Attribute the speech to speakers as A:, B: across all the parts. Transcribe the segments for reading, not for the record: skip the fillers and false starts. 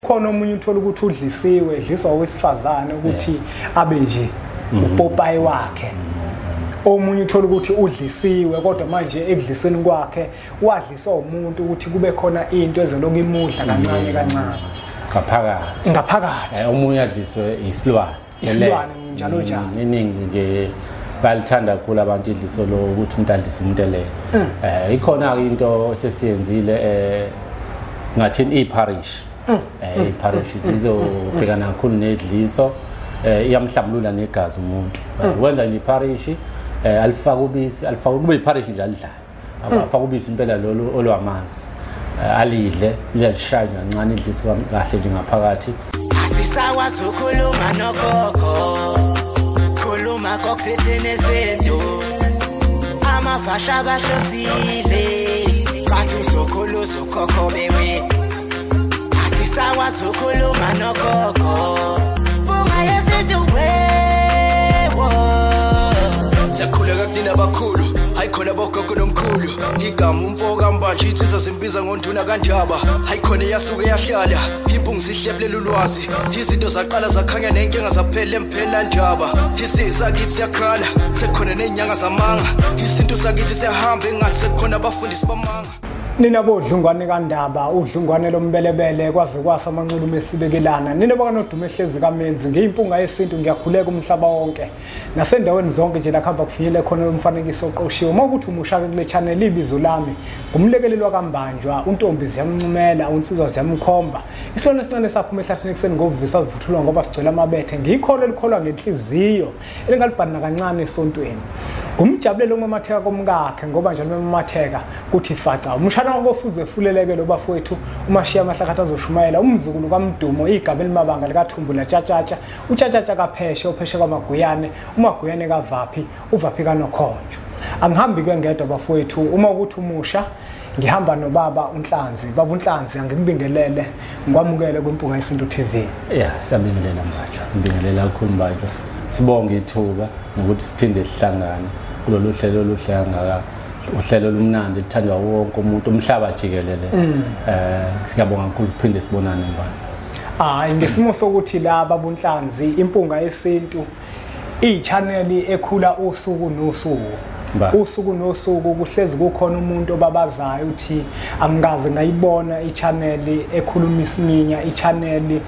A: Khona omunye uthola ukuthi udlisiwe, edliswa owesifazane ukuthi abe nje upopayi wakhe. Omunye uthola ukuthi udlisiwe kodwa manje ekudlisweni kwakhe wadliswa umuntu ukuthi kube khona into ezoloku imudla kancane kancane
B: ngaphakathi
A: ngaphakathi.
B: Omunye adliswe isilwane,
A: isilwane njalo njalo.
B: Iningi nje balithanda kakhulu abantu idliso lo ukuthi umuntu adlise umuntu elele. Ikhona ke into sesiyenzile ngathini iparish. Iparish izobhekana kakhulu nedliso, iyamhlambulula negazi umuntu. Wenza nje iparish, alifaka ubisi, alifaka kube iparish nje alidlala. Afaka ubisi impela lolu olwamanzi. Alidle, liyalishaya kancane idliso kahle nje ngaphakathi.
C: Asisakwazi ukukhuluma nogogo. Khuluma kokuthini izinto. Amafasha bahlosile. Bathi uzokhulu uzokhokho bewe. Asisakwazi ukukhuluma nogogo. Bunga yesintu wewo.
D: Siyakhuleka kunina abakhulu, hayikhona bogogo nomkhulu. Igama umfo kaMbanje insizwa zimbiza ngonduna kaNdaba. Hayikhona iyasuke yahlala, impungu zihlephlela ulwazi. Izinto zaqala zakhanya nenkinga zaphela emphela ndaba. Isisakithi siyakhala, sekukhona nezinyanga zamanga. Isintu sakithi siyahamba engathi sekukhona abafundisi bamanga.
A: Nina bodlungwane kaNdaba, udlungwane lombelebele kwaze kwasa amanxulume esibekelana. Nina bakanodume ehlezi kaMenzi, ngiyimpunga yesintu ngiyakhuleka umhlaba wonke. Nasendaweni zonke nje lakhamba kufinyele khona lomfanekiso oqoshiwe. Uma ukuthi umushaka kule channel ibizo lami ngumlekelelwa kaMbanjwa, untombi ziyamncumela, unsizwa ziyamkhomba. Isilwane esincane saphuma ehlathini ekuseni ngovisa sivuthulwa ngoba sigcwele amabethe. Ngiyikholwa elikholwa ngenhliziyo elingalibhani kancane esontweni. Ngumjabulelo umamatheka komkakhe ngoba njalo umamatheka kuthi faca. Umshana wakofuze fuleleke lo bafowethu umashiya amahlakatha azoshumayela umzukulu kaMdumo igama elimabanga likaThumbu laTshatshatsha uTshatshatsha kaPheshe upheshe kwaMaguyane uMaguyane kaVaphi uVaphi kaNokhonjo. Angihambi ke ngedwa bafowethu, uma ukuthi umusha ngihamba nobaba uNhlanzi. Baba uNhlanzi, angikubingelele ngikwamukele kwiMpunga Yesintu TV.
B: Yeah, siyabingelela Mbanjwa, ngibingelela kakhulu Mbanjwa. Sibonge ithuba nokuthi siphinde sihlangane kulolu hlelo oluhle kangaka, uhlelo olumnandi lithandwa wonke umuntu umhlaba jikelele. Siyabonga kakhulu siphinde sibonane Mbanjwa.
A: Ngesimo sokuthi la baba uNhlanzi, Impunga Yesintu i-channel ekhula usuku nosuku. Usuku nosuku kuhlezi kukhona umuntu obabazayo uthi angikaze ngayibona i-channel ekhuluma isiminya, i-channel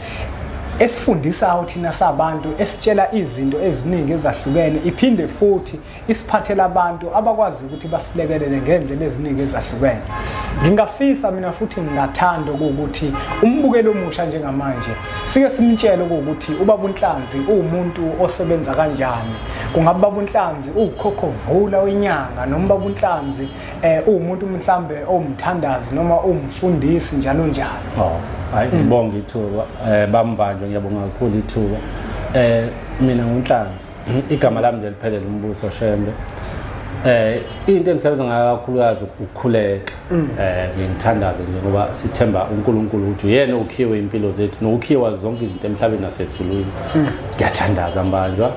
A: esifundisayo thina sabantu, esitshela izinto eziningi ezahlukene, iphinde futhi isiphathela abantu abakwazi ukuthi basilekelele ngendlela eziningi ezahlukene. Ngingafisa mina futhi ngingathanda ukuthi umbukeli omusha njengamanje sike simtshele ukuthi ubaba uNhlanzi uwumuntu osebenza kanjani. Kungabe ubaba uNhlanzi uwukhokhovula wenyanga noma ubaba uNhlanzi uwumuntu mhlambe owumthandazi noma uwumfundisi njalo njalo.
B: Oh, hayi ngibonga ithuba bambanjwe, ngiyabonga kakhulu ithuba. Mina nguNhlanzi, igama lami nje liphelele uMbuso Shembe. Into engisebenza ngayo kakhulukazi ukukhuleka, ngithandaze nje ngoba sithemba uNkulunkulu ukuthi uyena okhiwe impilo zethu nokhiwa zonke izinto emhlabeni nasezulwini. Ngiyathandaza Mbanjwa,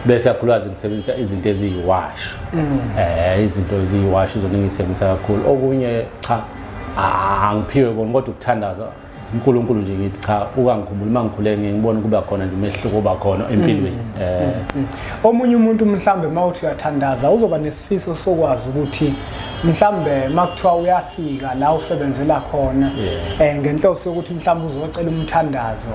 B: bese kakhulukazi ngisebenzisa izinto eziyiwasho. Izinto eziyiwasho izona engisebenzisa kakhulu. Okunye cha angiphiwe kona kodwa ukuthandaza uNkulunkulu nje ngithi cha ukangikhumbula uma ngikhuleke ngibona kuba khona nje umehluko oba khona empilweni.
A: Omunye umuntu mhlambe mawuthi uyathandaza uzoba nesifiso sokwazi ukuthi mhlambe makuthiwa uyafika la usebenzela khona ngenhloso yokuthi mhlambe uzocela umthandazo,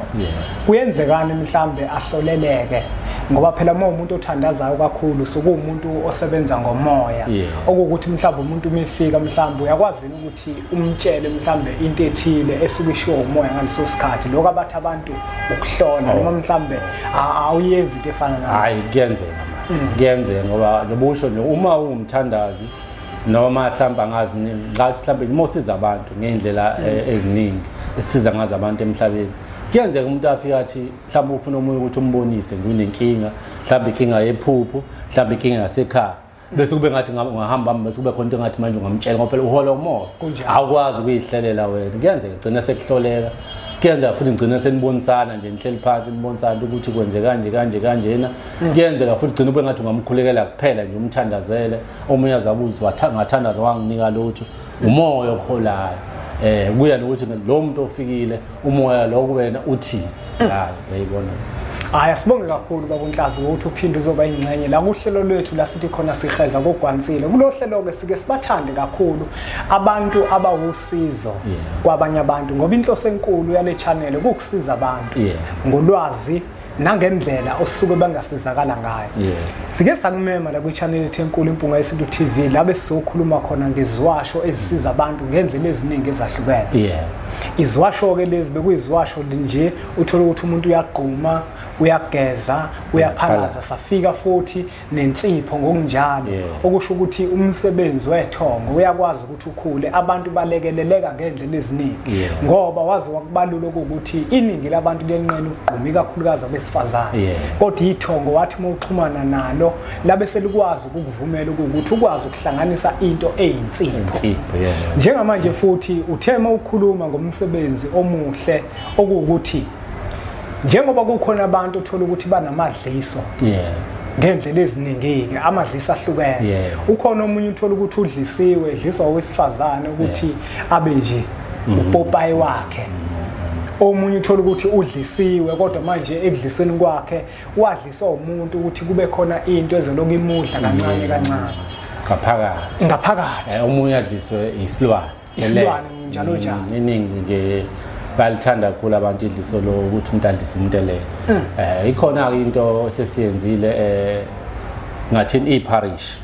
A: kuyenzekani mhlambe ahloleleke? Ngoba phela uma umuntu othandazayo kakhulu sokuwumuntu osebenza ngomoya, okuwukuthi mhlambe umuntu umefika mhlambe uyakwazi ukuthi umtshele mhlambe into ethile esuke ishiwo umoya ngaleso sikhathi, lokho abathi abantu ukuhlola noma mhlambe awuyenzi into efana nayo.
B: Hayi kuyenzeka manje, kuyenzeka ngoba nobusho nje uma ungumthandazi noma mhlawumbe angazi ngathi mhlawumbe uma usiza abantu ngendlela eziningi esiza ngazo abantu emhlabeni, kuyenzeka umuntu afika athi mhlawumbe ufuna omunye ukuthi umbonise nje unenkinga, mhlawumbe inkinga yephupho, mhlawumbe inkinga yasekhaya, bese kube ngathi ungahamba bese kube khona into engathi manje ungamtshela ngoba phela uhola umoya, awukwazi ukuyihlelela wena. Kuyenzeka gcina sekuhloleka, kuyenzeka futhi ngcina senibonisana nje nihleli phansi nibonisana ukuthi kwenze kanje kanje kanjena. Kuyenzeka futhi gcina ube ngathi ungamkhulekela kuphela nje umthandazele, omunye azabuza ngathandaza wanginika lutho, umoya okuholayo. Kuya nokuthi lo muntu ofikile umoya lo kuwena uthi hayi uyayibona.
A: Hayi, asibonge kakhulu baba uNhlanzi ukuthi uphinde uzoba ingxenye la kuhlelo lwethu la sithi khona siheza kogwansile. Kulo hlelo ke sike sibathande kakhulu abantu abawusizo kwabanye abantu, ngoba inhloso enkulu yale channel kukusiza abantu ngolwazi nangendlela osuke bangasizakala ngayo. Sike sakumema la kwi-channel ethu enkulu Impunga Yesintu TV la besizokhuluma khona ngeziwasho ezisiza abantu ngendlela eziningi ezahlukene. Iziwasho ke lezi bekuyiziwasho nje uthola ukuthi umuntu uyagquma, uyageza, uyaphalaza, safika futhi nensipho ngokunjalo, okusho ukuthi umsebenzi wethongo uyakwazi ukuthi ukhule, abantu balekeleleka ngendlela eziningi, ngoba waze wakubalula ukuthi iningi labantu liyenqena ukugquma, ikakhulukazi abesifazane. Kodwa ithongo wathi uma uxhumana nalo labe selikwazi ukukuvumela ukuthi ukwazi ukuhlanganisa into eyinsipho. Njengamanje futhi uthema ukukhuluma ngomsebenzi omuhle okuwukuthi njengoba kukhona abantu uthola ukuthi banamadliso ngendlela eziningi ke, amadliso ahlukene. Ukhona omunye uthola ukuthi udlisiwe, edliswa owesifazane ukuthi abe nje upopayi wakhe. Omunye uthola ukuthi udlisiwe kodwa manje ekudlisweni kwakhe wadliswa umuntu ukuthi kube khona into ezoloku imudla kancane kancane
B: ngaphakathi
A: ngaphakathi.
B: Omunye adliswe isilwane,
A: isilwane njalo njalo.
B: Iningi nje balithanda kakhulu abantu idliso lo ukuthi umuntu adlise umuntu elele. Ikhona ke into sesiyenzile ngathini iparish.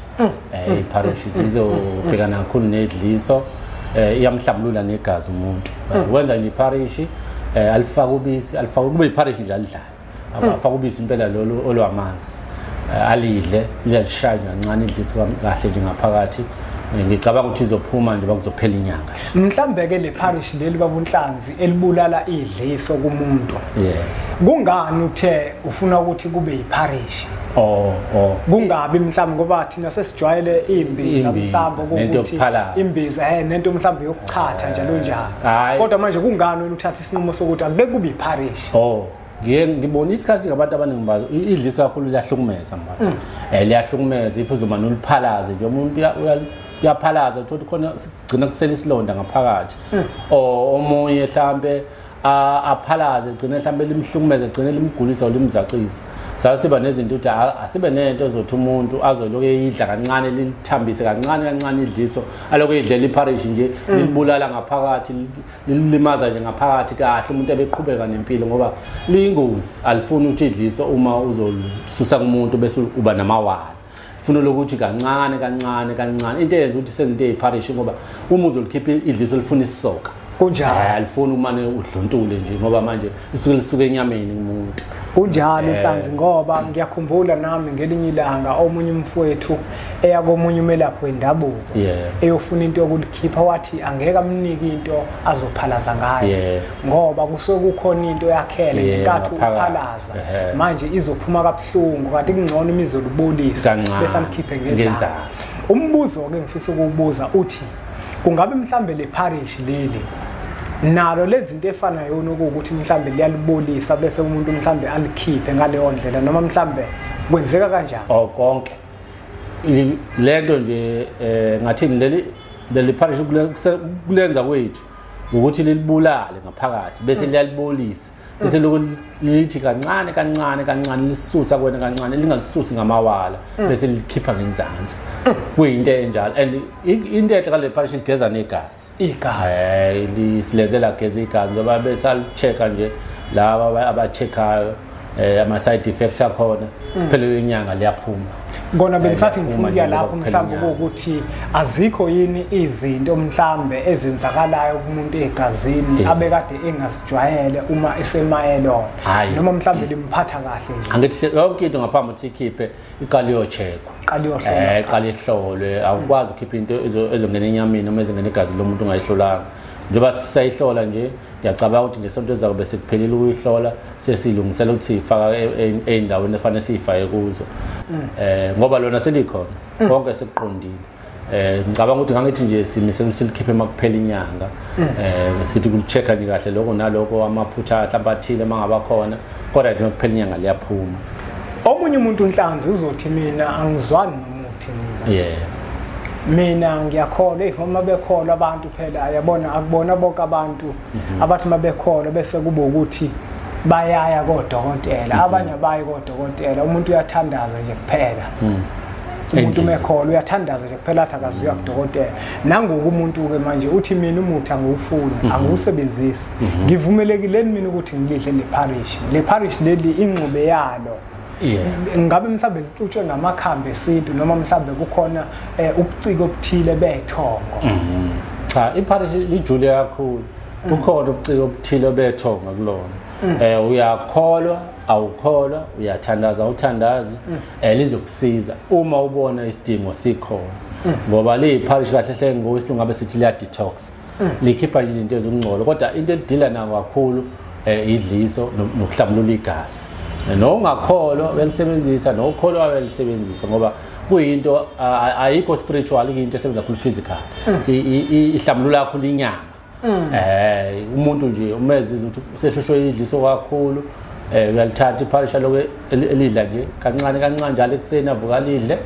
B: Iparish izobhekana kakhulu nedliso, iyamhlambulula negazi umuntu. Wenza nje iparish, alifaka ubisi, alifaka kube iparish nje alidlayo. Afaka ubisi impela lolu olwamanzi. Alidle, liyalishaya kancane idliso kahle nje ngaphakathi. Ngicabanga ukuthi izophuma nje bakuzophela inyanga.
A: Mhlambe ke le parish leli baba uNhlanzi elibulala idliso kumuntu. Kungani uthe ufuna ukuthi kube yiparish? Kungabi mhlambe ngoba thina sesijwayele imbiza mhlambe ukuthi imbiza nento mhlambe yokuchatha njalo njalo. Kodwa manje kungani wena uthatha isinqumo sokuthi akube kube yiparish?
B: Ngibona isikhathi ngabantu abaningi bazo idliso kakhulu liyahlukumeza manje. Liyahlukumeza if uzomane uliphalaze nje umuntu uyaphalaza uthola khona sigcina kusela isilonda ngaphakathi. Omunye mhlambe aphalaze gcina mhlambe limhlukumeze, gcina limgulisa limzacisa. Sasiba nezinto ukuthi asibe nento ezothi umuntu azoloku eyidla kancane, lilithambise kancane kancane idliso, aloku eyidlela iparish nje lilibulala ngaphakathi, lilimaza nje ngaphakathi kahle umuntu ebeqhubeka nempilo, ngoba liyingozi. Alifuni ukuthi idliso uma uzolisusa kumuntu bese uba namawala. Funa lokuthi kancane kancane kancane. Into eyenza ukuthi senze into eyiparish ngoba uma uzolikhipha idliso lifuna isisoka.
A: Kunjalo.
B: Alifuni umane udluntule nje ngoba manje lisuke lisuke enyameni umuntu.
A: Kunjalo Nhlanzi, ngoba ngiyakhumbula nami ngelinye ilanga omunye umfowethu eya komunye umelaphi wendabuko eyofuna into yokulikhipha, wathi angeke amnike into azophalaza ngayo ngoba kusuke kukhona into yakhele ngenkathi uphalaza manje izophuma kabuhlungu, kanti kungcono imizolubolisa bese amkhiphe ngezansi. Umbuzo ke ngifisa ukuwubuza uthi kungabe mhlambe le parish leli nalo lezinto efanayo nokuthi mhlambe liyalibolisa bese umuntu mhlambe alikhiphe ngaleyo ndlela, noma mhlambe kwenzeka kanjani?
B: Konke lento nje ngathini leli parish kulenza kwethu ukuthi lilibulale ngaphakathi bese liyalibolisa bese lokho lithi kancane kancane kancane lisusa kwena kancane, lingalisusi ngamawala bese likhipha ngenzansi. Kuyinto enjalo. And into enhle kale parish igeza negazi.
A: Igazi
B: lisilezela geza igazi ngoba besalichecka nje laba abacheckayo ama side effects akhona phela inyanga liyaphuma.
A: Kona bengisathi ngifuna ukuya lapho mhlawumbe ukuthi azikho yini izinto mhlambe ezenzakalayo kumuntu egazini abekade engazijwayele uma esemayelona, noma mhlambe limphatha kahle nje.
B: Angithi yonke into ngaphambi ukuthi ikhiphe iqale iyocheckwa,
A: iqale iyohlolwa,
B: iqale ihlolwe. Awukwazi ukukhipha into ezongena enyameni noma ezongena igazi lomuntu ungayihlolanga. Njengoba sisayihlola nje ngiyacabanga ukuthi ngesonto ezayo bese kuphelile ukuyihlola, sesilungisela ukuthi siyifaka ey'ndaweni efanele siyifake kuzo. Ngoba lona selikhona konke sekuqondile. Ngicabanga ukuthi ngangithi nje simise silikhiphe makuphela inyanga, sithi kucheck-a nje kahle lokho naloko, amaphutha mhlawumbe athile mangaba khona, kodwa nje makuphela inyanga liyaphuma.
A: Omunye umuntu Nhlanzi uzothi mina angizwani nomuthi mina. Mina ngiyakholwa uma bekholwa abantu phela yabona akubona bonke abantu abathi mabekholwa bese kube ukuthi bayaya kodokotela, abanye abayi kodokotela. Umuntu uyathandaza nje kuphela. Umuntu mekholwa uyathandaza nje kuphela athi akazuya kudokotela. Nangoku umuntu ke manje uthi mina umuthi angiwufuni, angiwusebenzisi. Ngivumelekile mina ukuthi ngilidle le parish. Le parish leli ingxube yalo ngabe mhlambe lixutshwe ngamakhambi esintu noma mhlambe kukhona ubuciko obuthile bethongo.
B: Cha, iparish lijule kakhulu. Kukhona ubuciko obuthile bethongo kulona. Uyakholwa awukholwa, uyathandaza uthandazi, lizokusiza uma ubona isidingo sikhona. Ngoba liparish kahle hle ngowesilungu ngabe sithi liya detox. Likhipha nje izinto ezingcolo, kodwa into elidila nayo kakhulu idliso nokuhlambulula igazi. Nongakholwa uyalisebenzisa, nokholwa uyalisebenzisa, ngoba kuyinto ayikho spiritual, into esebenza kakhulu physical. Ihlambulula kakhulu inyama. Umuntu nje umezizwe ukuthi usehlushwe idliso kakhulu, uyalithatha iparish lokho elidla nje kancane kancane njalo ekuseni avuka lidle,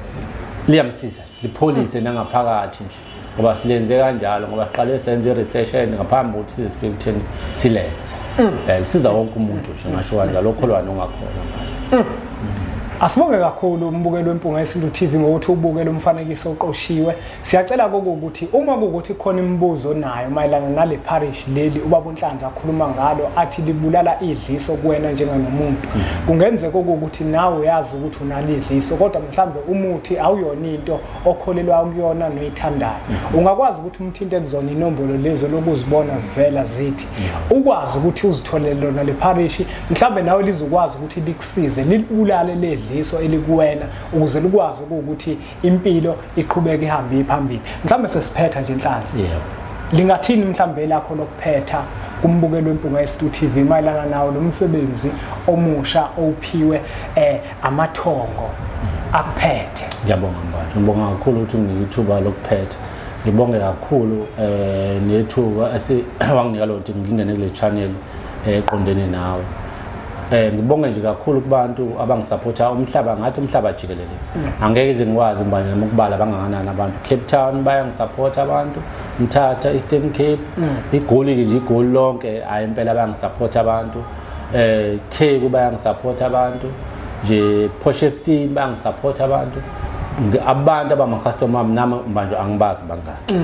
B: liyamsiza lipholise nangaphakathi nje. Ngoba silenze kanjalo ngoba siqale senze i-research ngaphambi kokuthi size sifike ekutheni silenze. Lisiza wonke umuntu nje, ngasho kanjalo, okholwa nongakholwa manje.
A: Asibonge kakhulu umbukelo weMpunga Yesintu TV ngokuthi ubukele umfanekiso oqoshiwe. Siyacela ukuthi uma kuwukuthi khona imibuzo nayo mayelana nale parish leli ubaba uNhlanzi akhuluma ngalo athi libulala idliso kuwena njenganomuntu. Kungenzeka ukuthi nawe uyazi ukuthi unalidliso kodwa mhlambe umuthi awuyona into okholelwa kuyona noyithandayo. Ungakwazi ukuthi umthinte kuzona inombolo lezo lokuzibona zivela zithi ukwazi ukuthi uzitholele lona le parish, mhlambe nawe lizokwazi ukuthi likusize libulale ledliso elikuwena ukuze likwazi ukuthi impilo iqhubeke ihambe phambili. Mhlambe sesiphetha nje Nhlanzi.
B: Yebo.
A: Lingathini mhlambe lakho lokuphetha kumbukelo weMpunga Yesintu TV mayelana nawo lo msebenzi omusha owuphiwe amathongo akuphethe?
B: Ngiyabonga Mbanjwa, ngibonga kakhulu ukuthi unginike ithuba lokuphetha. Ngibonge kakhulu nethuba wanginika lo ukuthi ngingene kule channel eqondene nawe. Ngibonge nje kakhulu kubantu abangisupporta umhlaba, ngathi umhlaba jikelele. Angeke ize ngikwazi Mbanjwa noma ukubala bangakanani abantu. Cape Town bayangisupport abantu, Mthatha, Eastern Cape, iGoli nje, iGoli lonke hayi impela bayangisupport abantu. Theku bayangisupport abantu, nje Potchefstroom bayangisupport abantu. Abantu abama-customer ami nami Mbanjwa angibazi bangaki.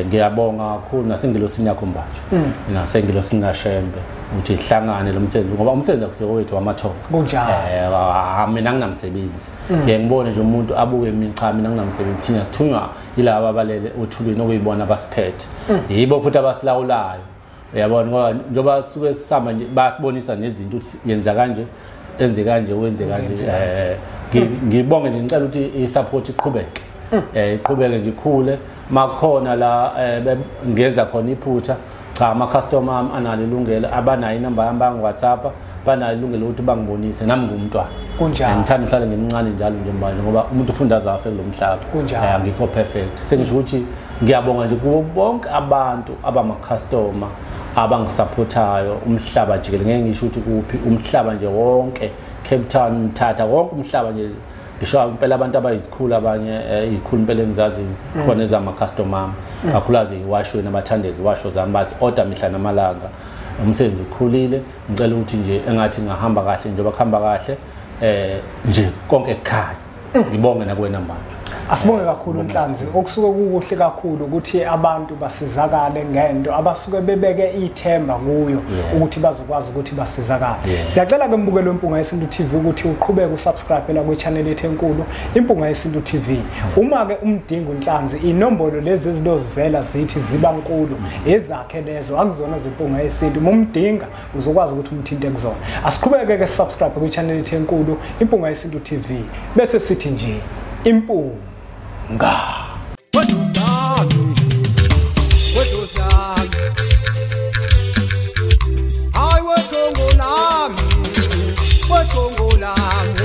B: Ngiyabonga kakhulu nasengilosini yakho Mbanjwa, nasengilosini kaShembe ukuthi ihlangane lo msebenzi, ngoba umsebenzi akusiwo wethu wamathongo.
A: Kunjalo.
B: Mina nginamsebenzi. Ngiye ngibone nje umuntu abuke mina, cha mina nginamsebenzi. Thina sithunywa yilaba abalele othulweni okuyibona abasiphethe. Yibo futhi abasilawulayo. Uyabona, ngoba njengoba suke sisihamba nje bayasibonisa nezinto ukuthi yenza kanje, enze kanje, wenze kanje. Ngibonge nje, ngicela ukuthi i-support iqhubeke. Iqhubeke nje ikhule. Makukhona la ngenza khona iphutha, cha ama-customer ami analo ilungelo, abanayo inamba yami bangi-WhatsApp, banalo ilungelo ukuthi bangibonise nami ngumntwana.
A: Kunjalo.
B: Ngithanda ngihlale ngimncane njalo nje manje ngoba umuntu ufunda aze afe kulo mhlaba.
A: Kunjalo.
B: Angikho perfect. Sengisho ukuthi ngiyabonga nje kubo bonke abantu abama-customer abangisupportayo umhlaba jikelele. Ngeke ngisho ukuthi kuphi, umhlaba nje wonke, Cape Town, Mthatha, wonke umhlaba nje. Ngisho impela abantu abayizikhulu abanye izikhulu impela engizazi khona ezama-customer ami, kakhulukazi iwashweni abathanda iziwasho zami, bathi order mihla namalanga. Umsebenzi ukhulile, ngicela ukuthi nje engathi ngahamba kahle njengoba kuhamba kahle nje konke kukhanya. Ngibonge nakuwena Mbanjwa.
A: Asibonge kakhulu Nhlanzi. Okusuke kukuhle kakhulu ukuthi abantu basizakale ngento abasuke bebeke ithemba kuyo ukuthi bazokwazi ukuthi basizakale. Siyacela ke mbukelo weMpunga Yesintu TV ukuthi uqhubeke usubscribe la kwi-channel yethu enkulu iMpunga Yesintu TV. Uma ke umdingo Nhlanzi, inombolo lezi ezilozivela zithi ziba nkulu ezakhe lezo, akuzona zeMpunga Yesintu. Uma umdinga uzokwazi ukuthi umthinte kuzona. Asiqhubeke ke subscribe kwi-channel yethu enkulu iMpunga Yesintu TV. Bese sithi nje impunga.
C: Hayi wethongo lami, wethongo lami.